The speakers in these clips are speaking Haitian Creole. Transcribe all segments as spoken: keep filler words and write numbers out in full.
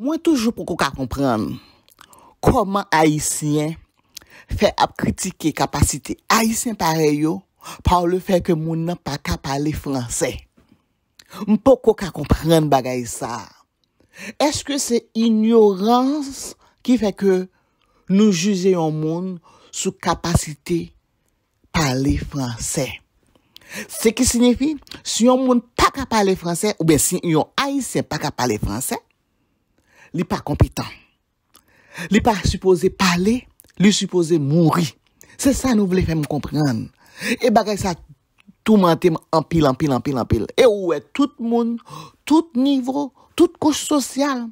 Mwen toujou poko ka konprann kòman Ayisyen fè ap kritike kapasite Ayisyen parèy yo pa le fè ke moun nan pa ka pale fransè. M poko ka konprann bagay sa a. Èske se inyorans ki fè ke nou jije yon moun sou kapasite pale fransè? Se ki siyifi, si yon moun pa ka pale fransè, oubyen si yon Ayisyen pa ka pale fransè, li pa konpetan. Li pa sipoze pale, li sipoze mouri. Se sa nou vle fè m konprann. E bagay sa toumante m anpil, anpil, anpil, anpil. E ou wè tout moun, tout nivo, tout kouch sosyal,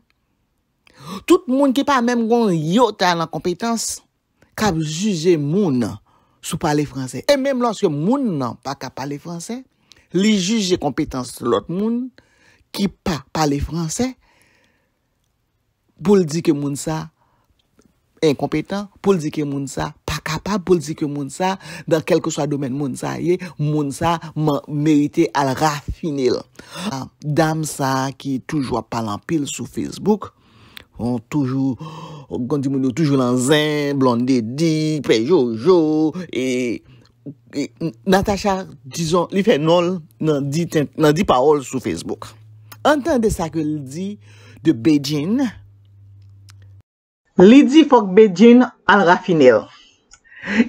tout moun ki pa menm gon yota nan konpetans, k ap jije moun sou pale fransè. E menm lòske moun nan pa ka pale fransè, li jije konpetans lòt moun ki pa pale fransè, pou l di ke moun sa enkonpetan, pou l di ke moun sa pa kapab, pou l di ke moun sa, dan kèlkeswa domèn moun sa ye, moun sa man- merite al rafine l. Ah, dam sa ki toujou ap pale anpil sou Facebook, on toujou, konn di moun yo toujou nan zen, Blondedy, Pè Jojo, e, e Natacha, dizon, li fè non l nan di, ten- nan di pawòl sou Facebook. Ann tande sa ke l di de Bedjine. Li di fòk Bedjine al rafine l.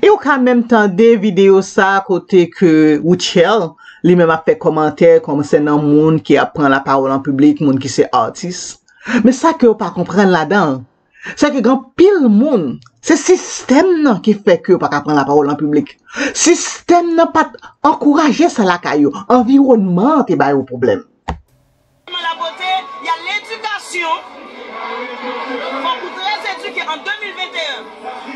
E ou ka menm tande videyo sa kote ke Rutshelle, li menm ap fè kòmantè konsènan moun ki ap pran lapawòl an piblik, moun ki se atis. Men sa ke yo pa konprann ladan l, se ke gen anpil moun, se sistèm nan ki fè ke yo pa ka pran lapawòl an piblik. Sistèm nan pa t ankouraje sa lakay yo. Anviwònman an te ba yo pwoblèm. La beauté, il y a l'éducation. Fòk ou trè edike an de mil venteyen.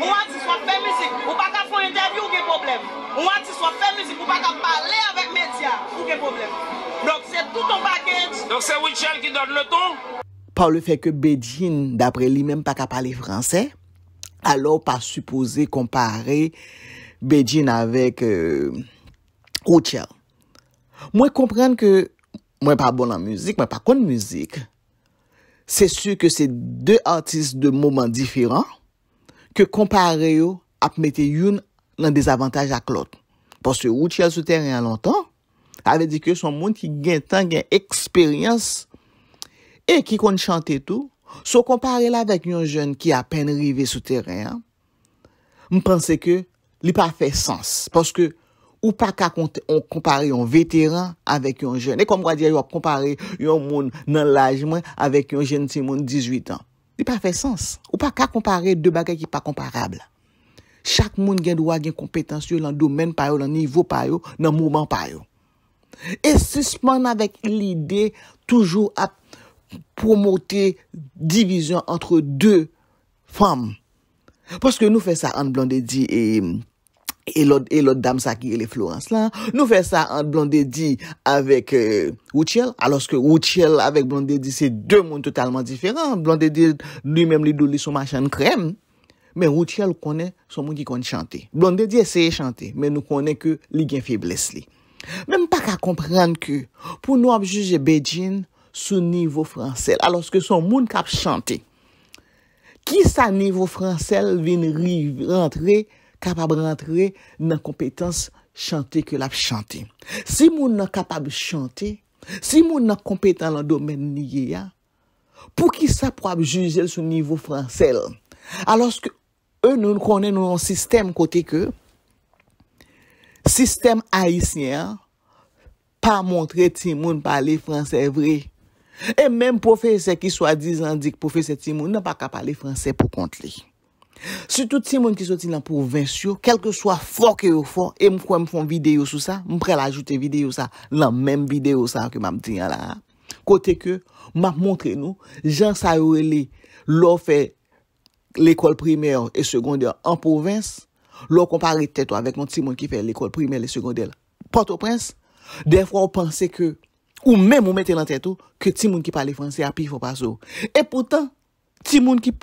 Ou atis w ap fè mizik, ou pa ka fè yon entèvyou, ou gen pwoblèm. Ou atis w ap fè mizik, ou pa ka pale avèk medya, ou gen pwoblèm. Donk se tout yon package. Donc c'est Rutshelle qui donne le ton. Par le fait que Bedjine, daprè li menm, pa ka pale fransè, alò w pa sipoze konpare Bedjine avèk euh, Rutshelle. Mwen konprann ke mwen pa bon nan mizik, mwen pa konn mizik. Se si ke se de atis de moman diferan, ke konpare yo ap mete youn nan dezavantaj ak lòt. Paske Rutshelle sou tèren an lontan, sa vle di ke se yon moun ki gentan gen eksperyans e ki konn chante tou. Si w konpare l avèk yon jèn ki apèn rive sou tèren an, m panse ke li pa fè sans. Paske ou pa ka konte- on- konpare yon veteran avèk yon jèn. E kòm w a di, w ap konpare yon moun nan laj mwen avèk yon jèn timoun dizuit an. Li pa fè sans. Ou pa ka konpare de bagay ki pa konparab. Chak moun gen dwa gen konpetans yo lan domèn pa yo, lan nivo pa yo, nan moman pa yo. E sispann avèk lide toujou ap pwomote divizyon antre de fanm. Paske nou fè sa ant Blondedy e, e lòt, e lòt dam sa ki rele Florence la. Nou fè sa ant Blondedy avèk euh, Rutshelle, alòske Rutshelle avèk Blondedy se de moun totalman diferan. Blondedy li menm li di w li se yon machann krèm. Men Rutshelle konnen se yon moun ki konn chante. Blondedy eseye chante, men nou konnen ke li gen feblès li. Men m pa ka konprann ke pou nou ap jije Bedjine sou nivo fransè l, alòske se yon moun k ap chante. Kisa nivo fransè l vin rive rantre, kapab rantre nan konpetans chante ke l ap chante? Si moun nan kapab chante, si moun nan konpetan lan domèn li ye a, poukisa pou ap jije l sou nivo fransè l? Alòske e nou konnen nou yon sistèm kote ke sistèm ayisyen an pa montre timoun pale fransè vre. E menm pwofesè ki swadizan di k pwofesè timoun nan pa ka pale fransè pou kont li. Sitou timoun ki soti nan pwovens yo, kèlkeswa fò ke yo fò, e m kwè m fè yon videyo sou sa, m pral ajoute videyo sa lan menm videyo sa ke m ap di an la a. Kote ke m ap montre nou jan sa yo rele lè w fè lekòl primè e segondè an pwovens, lè w konpare tèt ou avèk yon timoun ki fè lekòl primè e segondè Pòtoprens, dèfwa w panse ke ou menm ou mete nan tèt ou ke timoun ki pale fransè a pi fò pase w. E poutan, timoun ki,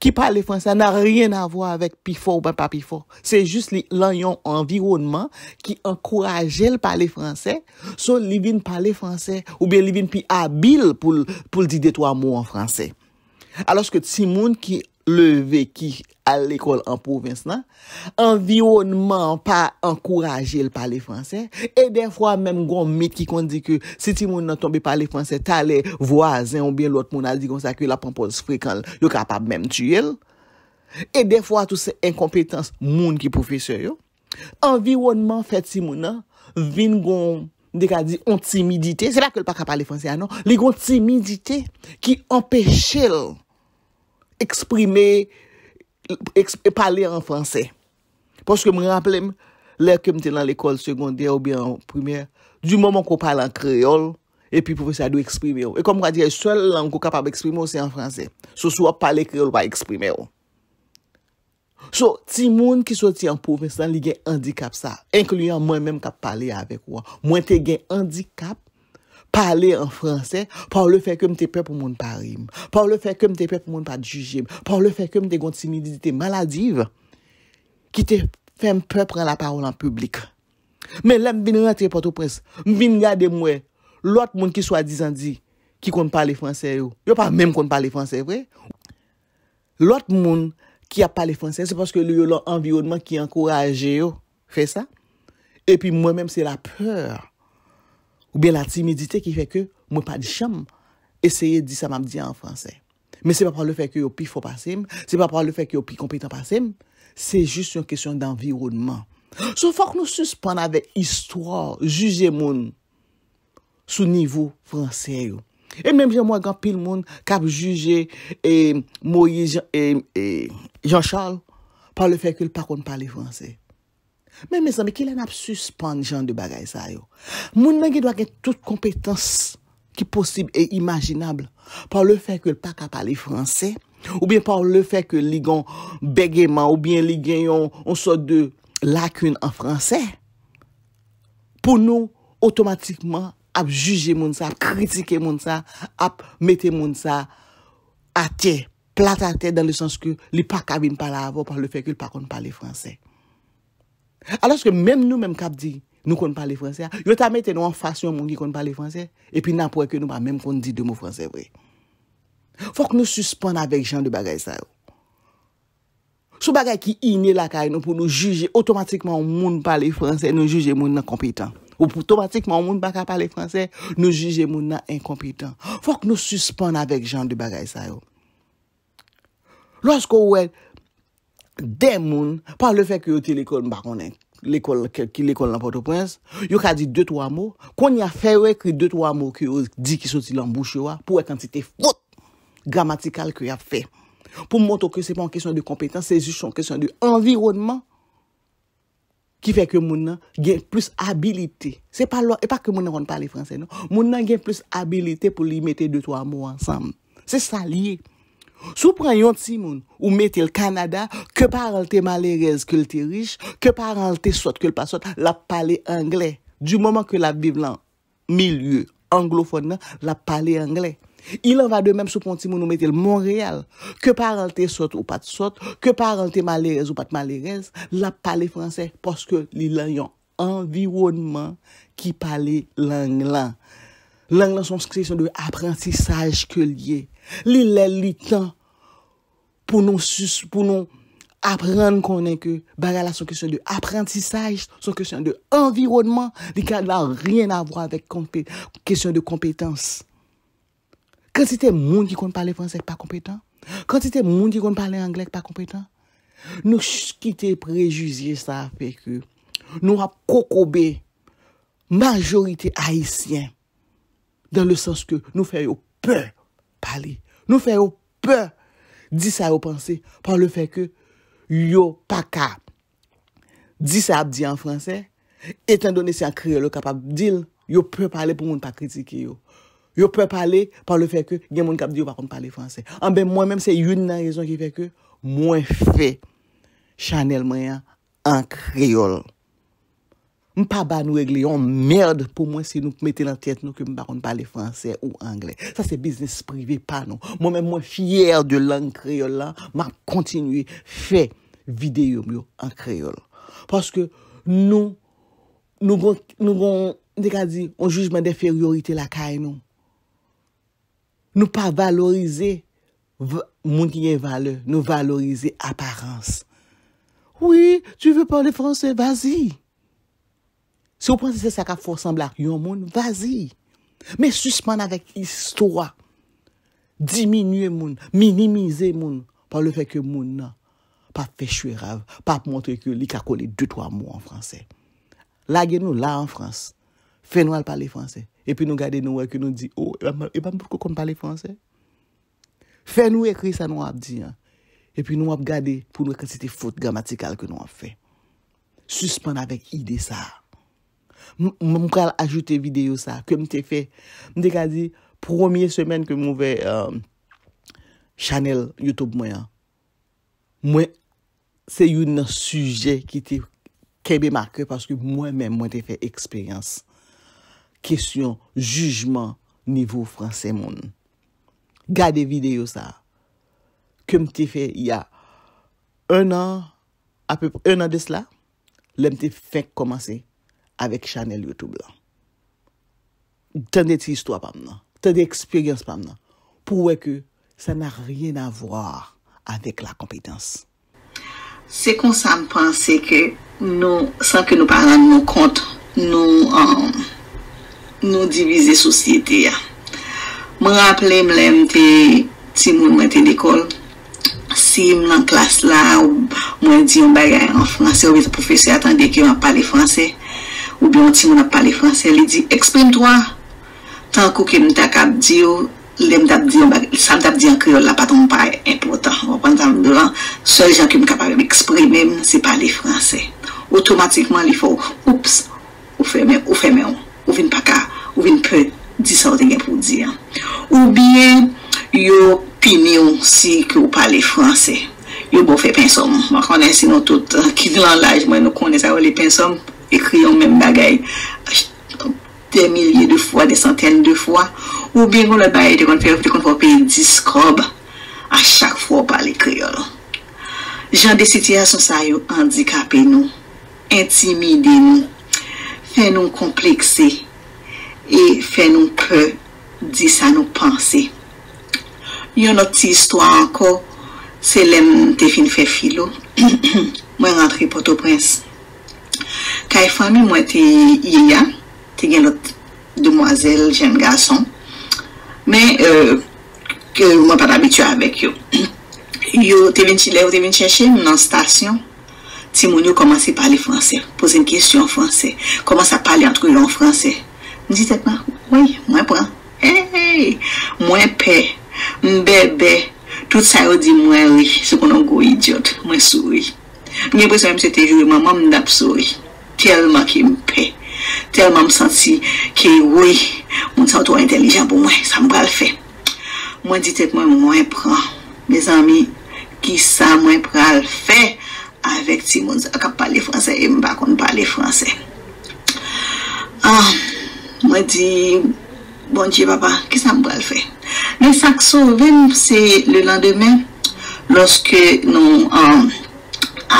ki pale fransè a n'a rien à voir avèk pi fò oubyen pa pi fò. Se jis li lan yon anviwònman ki ankouraje l pale fransè, so li vin pale fransè, oubyen li vin pi abil pou l, pou l di de twa mo an fransè. Alòske timoun ki leve, ki al lekòl an pwovens lan, anviwònman an pa ankouraje l pale fransè. E dèfwa menm gon mit ki konn di ke si timoun nan tonbe pale fransè, talè vwazen oubyen lòt moun al di konsa ke l ap pran pòz frekan l, yo kapab menm tiye l. E dèfwa tou se enkonpetans moun ki pwofesè yo. Anviwònman fè timoun nan vin gon, m te ka di, on timidite. Se pa ke l pa ka pale fransè a non. Li gon timidite ki anpeche l eksprime, eks- pale an fransè. Paske m raple m, lè ke m te nan lekòl segondè oubyen an primè, di moman ke w pale an kreyòl, epi pwofesè a di w eksprime w. E kòm kwa di, sèl lang ke w kapab eksprime w, se an fransè. So, si w ap pale kreyòl, w pa eksprime w. So, timoun ki soti an pwovens lan, li gen andikap sa, enkliyan mwen menm k ap pale avèk ou an. Mwen te gen andikap pale an fransè, pa le fè ke m te pè pou moun pa ri m, pa le fè ke m te pè pou moun pa jije m, pa le fè ke m te gon timidite maladiv ki te fè m pè pran lapawòl an piblik. Men lè m vin rantre Pòtoprens, m vin gade m wè lòt moun ki swadizan di ki konn pale fransè yo, yo pa menm konn pale fransè vre. Lòt moun ki ap pale fransè, se paske yo nan yon anviwònman ki ankouraje yo fè sa. Epi mwen menm, se lapè oubyen latimidite ki fè ke mwen pa t janm eseye di sa m ap di a an fransè. Men se pa pa le fè ke yo pi fò pase m, se pa pa le fè ke yo pi konpetan pase m, se jis yon kesyon danviwònman. So, fòk nou sispann avèk istwa jije moun sou nivo fransè yo. E menm jan m wè gen anpil moun k ap jije e, Moyiz Jan- e, e, Jan Chal pa le fè ke l pa konn pale fransè. Men mezanmi, kilè n ap sispann jan de bagay sa yo? Moun nan gen dwa gen tout konpetans ki posib e imajinab. Pa le fè ke l pa ka pale fransè, oubyen pa le fè ke li gen yon bègeman, oubyen li gen yon, yon sòt de lakin an fransè, pou nou otomatikman ap jije moun sa, ap kritike moun sa, ap mete moun sa atè, plat atè, dan le sans ke li pa ka vin pale avè w pa le fè ke l pa konn pale fransè. Alòske menm nou menm k ap di nou konn pale fransè a, yo ta mete nou anfas yon moun ki konn pale fransè, epi n ap wè ke nou pa menm konn di de mo fransè vre. Fòk nou sispann avèk jan de bagay sa yo. Sou bagay ki ine lakay nou pou nou jije otomatikman yon moun pale fransè, nou jije moun nan konpetan. Ou pou otomatikman yon moun pa ka pale fransè, nou jije moun nan enkonpetan. Fòk nou sispann avèk jan de bagay sa yo. Lòske w wè de moun, pa le fè ke yo te lekòl, m pa konnen, lekòl, ki lekòl nan Pòtoprens, yo ka di de twa mo, kounye a fè yo ekri de twa mo ke yo di ki soti lan bouch yo a, pou wè kantite fot gramatikal ke y ap fè. Pou montre w ke se pa yon kesyon de konpetans, se jis yon kesyon de anviwònman ki fè ke moun nan gen plis abilite. Se pa lò, e pa ke moun nan konn pale fransè non. Moun nan gen plis abilite pou li mete de twa mo ansanm. Se sa l ye. Si w pran yon timoun, ou mete l Kanada, ke paran l te malerèz, ke l te rich, ke paran l te sòt, ke l pa sòt, l ap pale anglè. Di moman ke l ap viv lan milye anglofòn nan, l ap pale anglè. Il en va de même si w pran yon timoun ou mete l Monreyal, ke paran l te sòt ou pa t sòt, ke paran l te malerèz ou pa t malerèz, l ap pale fransè paske li lan yon anviwònman ki pale lang lan. Lang lan se yon kesyon de aprantisaj ke l ye. Li lè, li tan pou nou sis, pou nou aprann konnen ke bagay la se yon kesyon de aprantisaj, se yon kesyon de anviwònman, li ka nan ryen a vwa avèk konpe- kesyon de konpetans. Kantite moun ki konn pale fransè ki pa konpetan, kantite moun ki konn pale anglè ki pa konpetan. Nou ch- kite prejije sa fè ke nou ap kokobe majorite ayisyen, dan le sans ke nou fè yo pè pale. Nou fè yo pè di sa yo panse, pa le fè ke yo pa ka di sa y ap di an fransè, etan done se an kreyòl yo kapab di l, yo pè pale pou moun pa kritike yo. Yo pè pale pa le fè ke gen moun k ap di yo pa konn pale fransè. Anben, mwen menm, se youn nan rezon ki fè ke mwen fè chanèl mwen an an kreyòl. M pa ba nou regle yon mèd pou mwen si nou mete nan tèt nou ke m pa konn pale fransè ou anglè. Sa se biznis prive pa nou. Mwen menm, mwen fyè de lang kreyòl la, m ap kontinye fè videyo m yo an kreyòl. Paske nou, nou gon, nou gon, m te ka di, yon jijman denferyorite lakay nou. Nou pa valorize v- moun ki gen valè, nou valorize aparans. Oui, tu veux parler français, vas-y. Si w panse se sa k ap fè w sanble ak yon moun, vas-y. Men sispann avèk istwa. Diminye moun, minimize moun, pa le fè ke moun nan p ap fè chwe rav, p ap montre ke li ka kole de twa mo an fransè. Lage nou la an Frans. Fè nou al pale fransè. Epi nou gade nou wè ke nou di, o, e pa m, e pa m potko konn pale fransè. Fè nou ekri sa nou ap di an. Epi nou ap gade pou nou kantite fot gramatikal ke nou ap fè. Sispann avèk ide sa a. M, m, m pral ajoute videyo sa a ke m te fè. M te ka di, premye semèn ke m ouvè, euh, chanèl YouTube mwen an. Mwen, se youn nan sijè ki te kenbe m a kè paske mwen menm, mwen te fè eksperyans kesyon jijman nivo fransè moun. Gade videyo sa a ke m te fè il y a un an, apeprè un an de sila, lè m te fenk kòmanse avèk chanèl YouTube lan. Tande ti istwa pa m nan, tande eksperyans pa m nan, pou w wè ke ça n'a rien à voir avec la compétence. Se konsa m panse ke nou, san ke nou pa rann nou kont, nou, um, nou divize sosyete a. Mwen raple m lè m te timoun, mwen te lekòl, si m nan klas la, ou mwen di yon bagay an fransè, oubyen pwofesè a tande ke m ap pale fransè, oubyen yon timoun ap pale fransè, li di, exprime-toi! Tankou ke m ta kab di w, lè m t ap di yon bagay, sa m t ap di an kreyòl la pa t yon bagay enpòtan. Ou konprann sa m di w lan? Sèl jan ke m kapab eksprime m, se pale fransè. Otomatikman, li fè w, oups, ou fèmen, ou fèmen w, ou vin pa ka, ou vin pè di sa w te gen pou w di an. Oubyen, yo pini w si ke w pale fransè. Yo ba w fè pensòm. Mwen konnen si nou tout, ki nan laj mwen, nou konnen sa yo rele pensòm, ekri yon menm bagay dè milye de fwa, dè santèn de fwa, oubyen gen lòt bagay yo te konn fè, yo te konn fè w peye dis kòb a chak fwa w pale kreyòl. Jan de sitiyasyon sa yo andikape nou, entimide nou, fè nou konplekse e fè nou pè di sa nou panse. Yon lòt ti istwa ankò, se lè m te fin fè filo, mwen rantre Pòtoprens. Kay fanmi mwen te ye a, te gen lòt demwazèl, jèn gason. Men, euh, ke mwen pa t abitye avèk yo. Yo te vin, lè yo te vin chèche m nan estasyon, timoun yo kòmanse pale fransè, poze m kesyon an fransè, kòmanse ap pale antre yo an fransè. M di tèt mwen, wi, mwen pran. Hey! Mwen pè, m bèbè, tout sa yo di m mwen ri, se konn yon gwo idyòt, mwen souri. M gen enpresyon menm si se te jwe manman m, m t ap souri. Tèlman ke m pè. Tèlman m santi ke, woy, moun sa yo twò entèlijan pou mwen. Sa m pral fè? Mwen di tèt mwen, mwen pran. Mezanmi, kisa mwen pral fè avèk timoun sa yo k ap pale fransè e m pa konn pale fransè? Ah, mwen di, Bondye, papa, kisa m pral fè? Men sa k sove m, se lelandemen, lòske nou, um,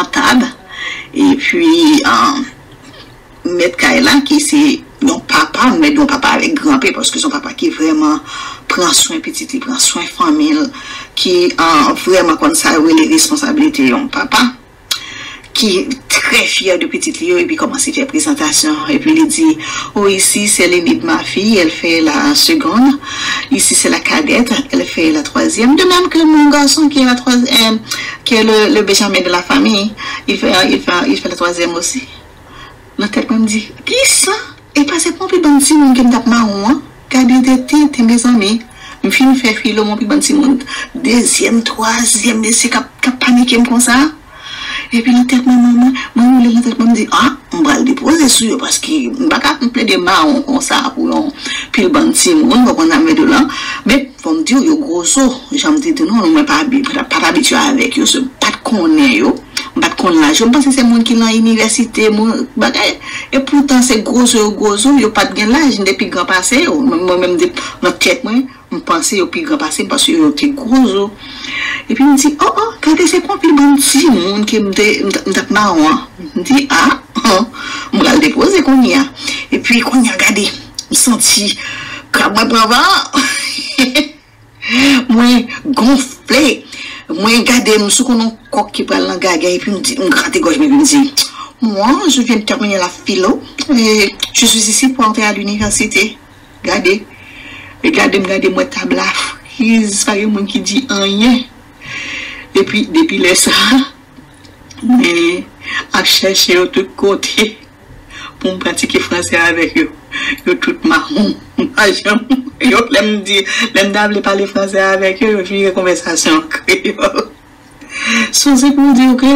atab, epi, um, mèt kay la, ki se yon papa, mèt yon papa avèk gran P, paske se yon papa ki vrèman pran swen pitit li, pran swen fanmi l, ki, uh, vrèman konn sa yo rele responsablite yon papa, ki trè fyè de pitit li yo, epi kòmanse fè prezantasyon, epi li di, oh, ici, c'est l'aînée de ma fille, elle fait la seconde, ici, c'est la cadette, elle fait la troisième, de même que mon garçon qui est la troisième, qui est le, le Benjamin de la famille, il fait, il fait, il fait la troisième aussi. Nan tèt mwen, m di, kisa? E pa se pon pi bann timoun ke m t ap mawon an. Gade de tenten, mezanmi. M fin fè filo, m pi bann timoun. Dezyèm, twazyèm, mesye k ap, k ap panike m konsa. Epi nan tèt mwen, mwen, mwen, mwen woule nan tèt mwen, m di, a, m pral depoze sou yo, paske m pa ka plede mawon konsa pou yon pil bann timoun, w konprann sa m vle di w lan. Men, fò m di w, yo gwo zo. Jan m te di nou, mwen pa abi-, pa t abitye avèk yo, so, m pa t konnen yo. M pa t konn laj yo. M panse se moun ki nan inivèsite, moun, bagay. E poutan, se gwo zo yo gwo zo, yo pa t gen laj, m te pi gran pase yo. Mwen, mwen menm, de, nan tèt mwen, m panse yo pi gran pase m, paske yo te gwo zo. Epi m di, o, o, gade, se konpil bann timoun ke m te, m t, m t ap mawon an. M di, a, m pral depoze kounye a. Epi kounye a, gade, m santi krab mwen pran van. Mwen gonfle. Mwen gade m sou konn yon kòk ki pral nan gaga epi m di, m grate gòj mwen epi m di, Moi, je viens de terminer la philo et je suis ici pour entrer à l'université. Gade, e gade m gade mwen tab la friz, pa gen moun ki di anyen. Epi depi lè sa, mwen ap chèche yo tout kote pou m pratike franse avèk yo. Yo tout mawon. M pa janm, yo, lè m di, lè m ta vle pale franse avèk yo, yo vire konvèsasyon an kreyòl. So, se pou w di w ke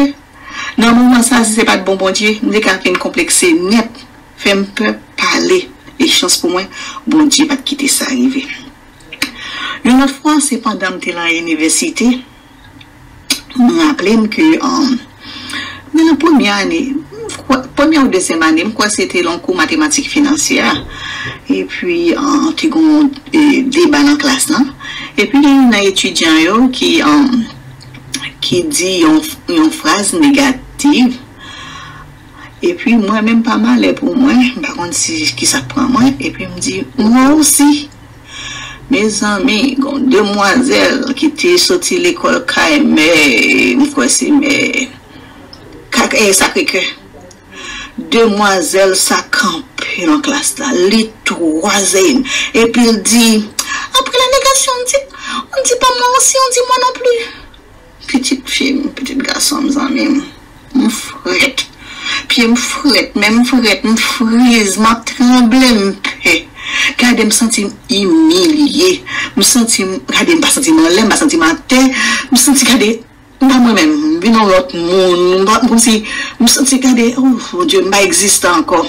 nan moman sa, si se pa t bon Bondye, m te ka fin konplekse nèt, fè m pè pale. E chans pou mwen, Bondye pa t kite sa rive. Yon lòt fwa, se pandan m te nan inivèsite, m raple m ke um, men nan premye ane, m kwè- premye ou dezyèm ane, m kwè se te yon kou matematik finansyè. Epi, um, te gen yon e, deba nan klas lan. Epi, gen youn nan etidyan yo ki, um, ki di yon, yon fraz negatif. Epi, mwen menm pa malè pou mwen, m pa konn si ki sa k pran mwen. Epi, m di, mwen osi. Mezanmi, gon demwazèl ki te soti lekòl kay mè, m kwè se mè, Kak- eh, Sakrekè. Demwazèl sa kanpe nan klas la, li twaze m. Epi l di, apre la negasyon, m di, on dit pas moi aussi, on dit moi non plus. Pitit fi m, pitit gason m, zanmi m, m frèt. Pye m frèt, men m frèt, m friz, m ap tranble, m pè. Gade, m santi m imilye. M santi m, gade, m pa santi m anlè, m pa santi m atè. M santi, gade, m pa mwen menm, m vin yon lòt moun. M pa, kòmsi, m santi, gade, oh, Bondye, m pa egziste ankò.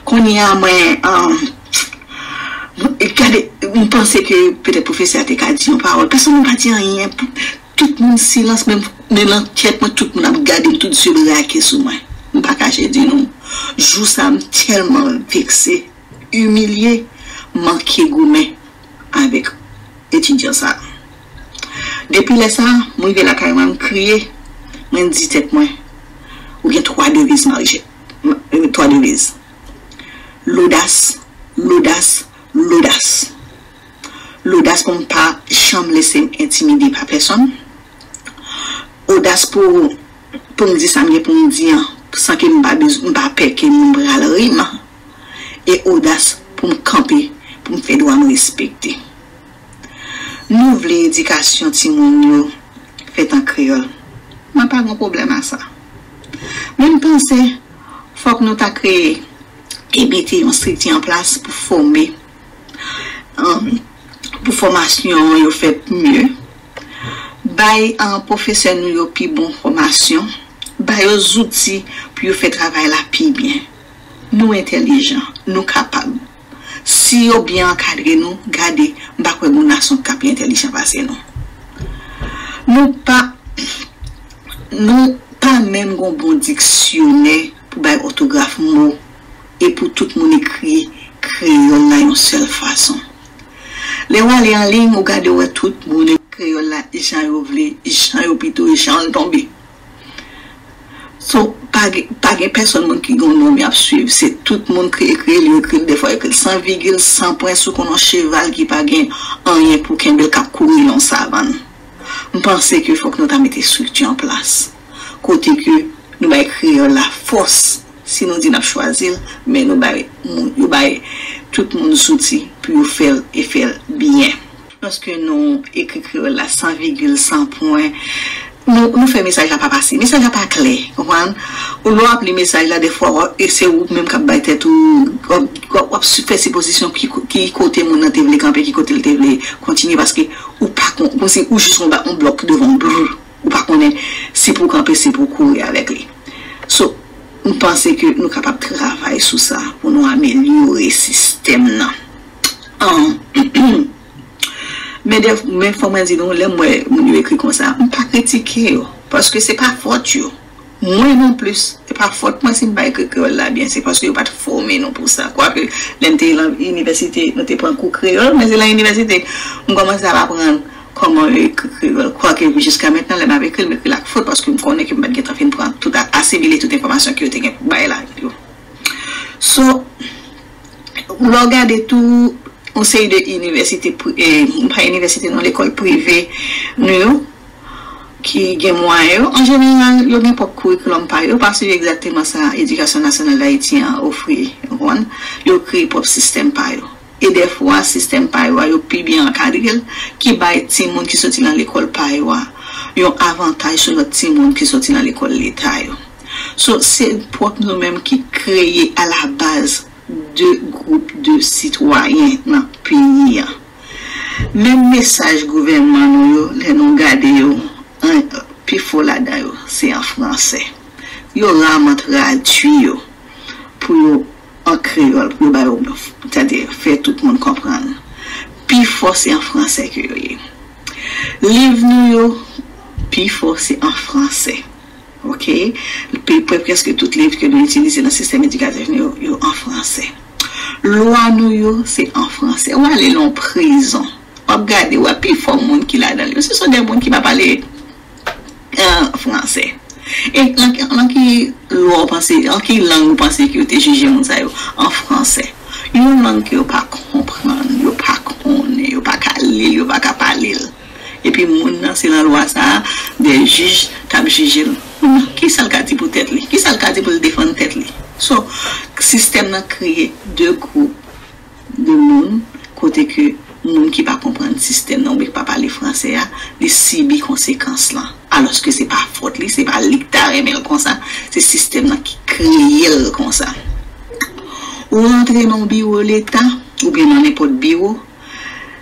Kounye a, mwen, um, gade, m panse ke petèt pwofesè a te ka di yon pawòl. Pèsonn pa di anyen. Tout moun silans, men, men nan tèt mwen, tout moun ap gade m, tout zye brake sou mwen. M pa kache di nou, jou sa, m tèlman vekse, imilye, manke goumen avèk etidyan sa. Depi lè sa, mwen rive lakay mwen, m kriye, mwen di tèt mwen, ou gen twa deviz, Marijèt. M- euh, twa deviz. Lodas, lodas, lodas. Lodas pou m pa janm lese m entimide pa pèsonn. Odas pou, pou m di sa m gen pou m di an, san ke m pa, bez- m pa pè ke moun pral ri m. E odas pou m kanpe, pou m fè dwa m respekte. Nou vle edikasyon timoun yo fèt an kreyòl. Mwen pa gen pwoblèm a sa. Men m panse, fòk nou ta kreye e mete yon estrikti an plas pou fòme, um, pou fòmasyon yo fèt mye. Bay, um, pwofesè nou yo pi bon fòmasyon. Ba yo zouti pou yo fè travay la pi byen. Nou entèlijan, nou kapab. Si yo byen ankadre nou, gade, m pa kwè gen nason k ap pi entèlijan pase nou. Nou pa, nou pa menm gon bon diksyonè pou bay òtograf mo e pou tout moun ekri kreyòl la yon sèl fason. Lè w ale an liy, ou gade, ou wè tout moun ekri kreyòl la jan yo vle, jan yo pito, jan l tonbe. So, pa gen, pa gen pèsonn moun ki gen yon nonm y ap swiv. Se tout moun ki ekri l, yo ekri l defwa, yo ekri l san vigil, san pwen, sou konn yon cheval ki pa gen anyen pou kenbe l, k ap kouri nan yon savann. M panse ke fòk nou ta mete estrikti an plas. Kote ke nou bay kreyòl la fòs. Si nou di n ap chwazi l, men nou bay moun, yo bay tout moun zouti pou yo fè l e fè l byen. Lòske nou ekri kreyòl la san vigil, san pwen, nou, nou fè mesaj la pa pase. Mesaj la pa klè, konprann? Ou lè w ap li mesaj la, defwa, w ap- e se ou menm k ap bay tèt ou, w ap, w ap, w ap su- fè sipozisyon ki, ko- ki kote moun nan te vle kanpe, ki kote l te vle kontinye, paske ou pa kon- kòmsi ou jis yon ba- yon blòk devan w, brr, ou pa konnen si pou w kanpe, si pou w kouri avèk li. So, m panse ke nou kapab travay sou sa pou nou amelyore sistèm nan. An, men, dè- men fò mwen di nou, lè m wè moun yo ekri konsa, m pa kritike yo, paske se pa fòt yo. Mwen non plis, se pa fòt mwen si m pa ekri kreyòl la byen, se paske yo pa t fòme nou pou sa. Kwake, lè m te nan inivèsite, nou te pran kou kreyòl, men se nan inivèsite m kòmanse ap aprann kòman yo ekri kreyòl. Kwake, jiska mentnan, lè m ap ekri l, m ekri l ak fot, paske m konnen ke m pa t gentan fin pran tout, a- asimile tout enfòmasyon ke yo te gen pou bay la yo. So, lè w gade tou, yon seri de inivèsite, pri- eh, pa inivèsite non, lekòl prive nou yo, ki gen mwayen yo, an jeneral, yo gen pwòp kourikilòm pa yo, yo pa swiv egzakteman sa Edikasyon Nasyonal d Ayiti an ofri, ou konprann? Yo kreye pwòp sistèm pa yo. E dèfwa, sistèm pa yo a, yo pi byen ankadre l, ki bay timoun ki soti nan lekòl pa yo a yon avantaj sou lòt timoun ki soti nan lekòl leta yo. So, se pwòp nou menm ki kreye alabaz de gwoup de sitwayen nan peyi a. Menm mesaj gouvènman nou yo, lè nou gade yo, an, pifò ladan yo, se an fransè. Yo raman tradui yo pou yo an kreyòl, pou yo ba yo, sètadi fè tout moun konprann. Pifò se an fransè ke yo ye. Liv nou yo, pifò se an fransè. Ok? Pe- pre- Prèske tout liv ke nou itilize nan sistèm edikatif nou yo, yo an fransè. Lwa nou yo, se an fransè. W ale nan yon prizon, w ap gade, w wè pifò moun ki ladan l yo, se son de moun ki pa pale an fransè. E nan, nan ki lwa w panse, nan ki lang ou panse ke yo te jije moun sa yo? An fransè. Yon lang ke yo pa konprann, yo pa konnen, yo pa ka li l, yo pa ka pale l. Epi moun nan, se nan lwa sa a, de jij t ap jije l. Moun nan, kisa l ka di pou tèt li? Kisa l ka di pou l defann tèt li? So, sistèm nan kreye de gwoup de moun, kote ke moun ki pa konprann sistèm nan oubyen ki pa pale fransè a, li sibi konsekans lan. Alòske se pa fòt li, se pa li ki ta renmen l konsa, se sistèm nan ki kreye l konsa. Ou rantre nan yon biwo leta, oubyen nan nenpòt biwo,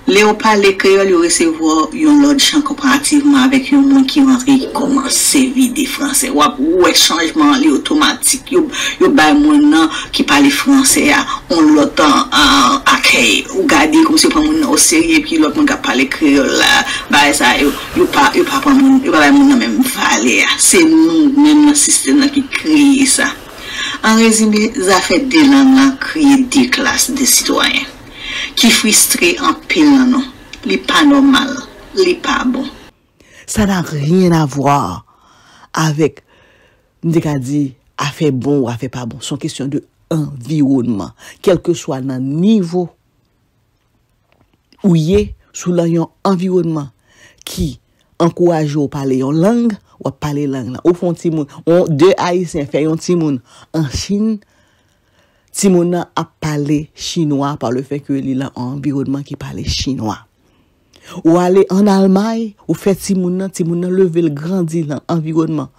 lè w pale kreyòl, yo resevwa w yon lòt jan konparativman avèk yon moun ki rantre, ki kòmanse vide fransè. W ap wè chanjman an, li otomatik. Yo, yo bay moun nan ki pale fransè a yon lòt, an, an, akèy. Ou gade kòmsi yo pran moun nan oserye, epi lòt moun k ap pale kreyòl la, bagay sa yo, yo pa, yo pa pran moun, yo pa bay moun nan menm valè a. Se nou menm nan sistèm nan ki kreye sa. An rezime, zafè de lang lan kreye de klas de sitwayen ki fristre anpil nan nou. Li pa nòmal, li pa bon. Sa n'a rien à voir avec, m te ka di, afè bon ou afè pa bon. Se yon kesyon de anviwònman. Kèlkeswa nan nivo ou ye, sou lan yon anviwònman ki ankouraje w pale yon lang, w ap pale lang lan. Ou fè yon timoun, yon, de Ayisyen fè yon timoun an Chin, timoun nan ap pale chinwa pa le fè ke li lan yon anviwònman ki pale chinwa. Ou ale an Almay, ou fè timoun nan, timoun nan leve l grandi lan anviwònman,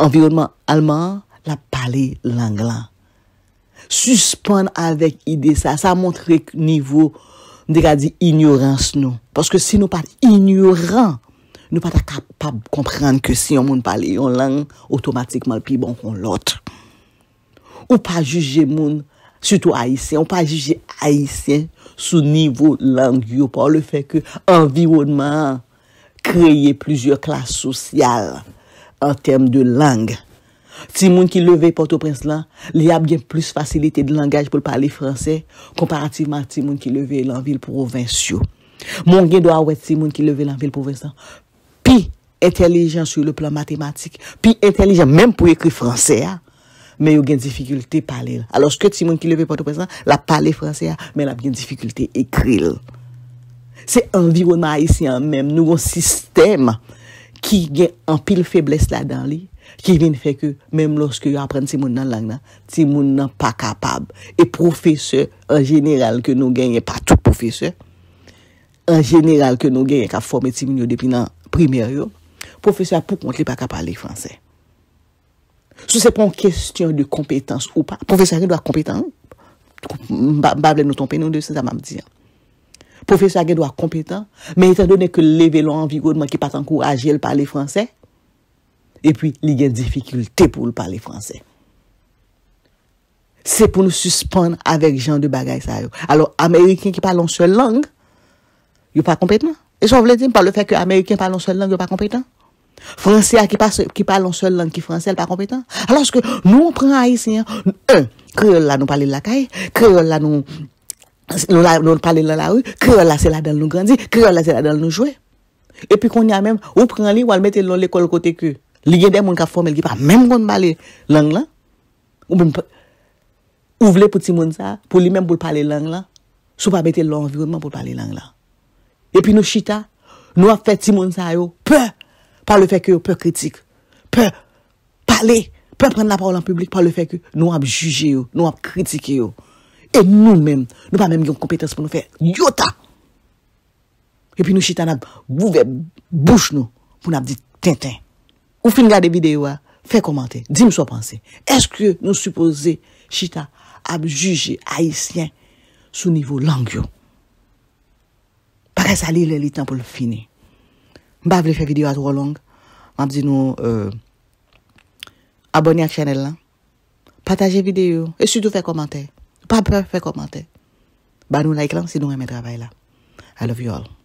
anviwònman alman an, l ap pale lang lan. Sispann avèk ide sa. Sa montre nivo, m te ka di, inyorans nou. Paske si nou pa t inyoran, nou pa ta kapab konprann ke si yon moun pale yon lang, otomatikman l pi bon ke yon lòt. Ou pa jije moun, sitou Ayisyen, ou pa jije Ayisyen sou nivo lang yo, pa le fè ke anviwònman an kreye plizyè klas sosyal an tèm de lang. Timoun ki leve Pòtoprens lan, li ap gen plis fasilite de langaj pou l pale fransè konparativman ak timoun ki leve nan vil pwovens yo. Men w gen dwa wè timoun ki leve nan vil pwovens lan pi entèlijan sou le plan matematik, pi entèlijan menm pou ekri fransè a, men yo gen difikilte pale l. Alòske timoun ki leve Pòtoprens lan, l ap pale fransè a, men l ap gen difikilte ekri l. Se anviwònman ayisyen an menm, nou gen yon sistèm ki gen anpil feblès ladan li, ki vin fè ke menm lòske yo aprann timoun nan lang nan, timoun nan pa kapab. E pwofesè, an jeneral, ke nou genyen, pa tout pwofesè, an jeneral, ke nou genyen k ap fòme timoun yo depi nan primè yo, pwofesè a poukont li pa ka pale fransè. Si se pa yon kesyon de konpetans ou pa, pwofesè a gen dwa konpetan, wi. M pa, m pa vle nou twonpe nou de sa m ap di an. Pwofesè a gen dwa konpetan, men etandone ke l leve lan yon anviwònman ki pa t ankouraje l pale fransè, epi li gen difikilte pou l pale fransè. Se pou nou sispann avèk jan de bagay sa yo. Alò, Ameriken ki pale yon sèl lang, yo pa konpetan? E sa w vle di m, pa le fè ke Ameriken pale yon sèl lang, yo pa konpetan? Fransè a ki pa, ki pale yon sèl lang ki fransè, l pa konpetan? Alòske nou pran Ayisyen an, en, kreyòl la nou pale l lakay, kreyòl la nou, nou, la, nou pale l nan lari, kreyòl la se ladan l nou grandi, kreyòl la se ladan l nou jwe. Epi kounye a menm, ou pran li, w al mete l nan lekòl kote ke li gen de moun k ap fòme l ki pa menm konn pale lang lan. Ou menm pa, ou vle pou timoun sa, pou li menm pou l pale lang lan, Si w pa mete l nan anviwònman pou l pale lang lan. Epi nou chita, nou ap fè timoun sa yo pè, pa le fè ke yo pè kritik, pè pale, pè prann lapawòl an piblik, pa le fè ke nou ap jije yo, nou ap kritike yo. E nou menm, nou pa menm gen konpetans pou nou fè yota. Epi nou chita n ap ouvè bouch nou pou n ap di tenten. Ou fin gade videyo a, fè kòmantè, di m sa w panse. Èske nou sipoze chita ap jije Ayisyen sou nivo lang yo? Bagay sa li lè li tan pou l fini. M pa vle fè videyo a twò long. M ap di nou euh, abòne ak chanèl lan, pataje videyo e sitou fè kòmantè. Pa pè fè kòmantè. Ba nou like lan si nou renmen travay la. I love you all.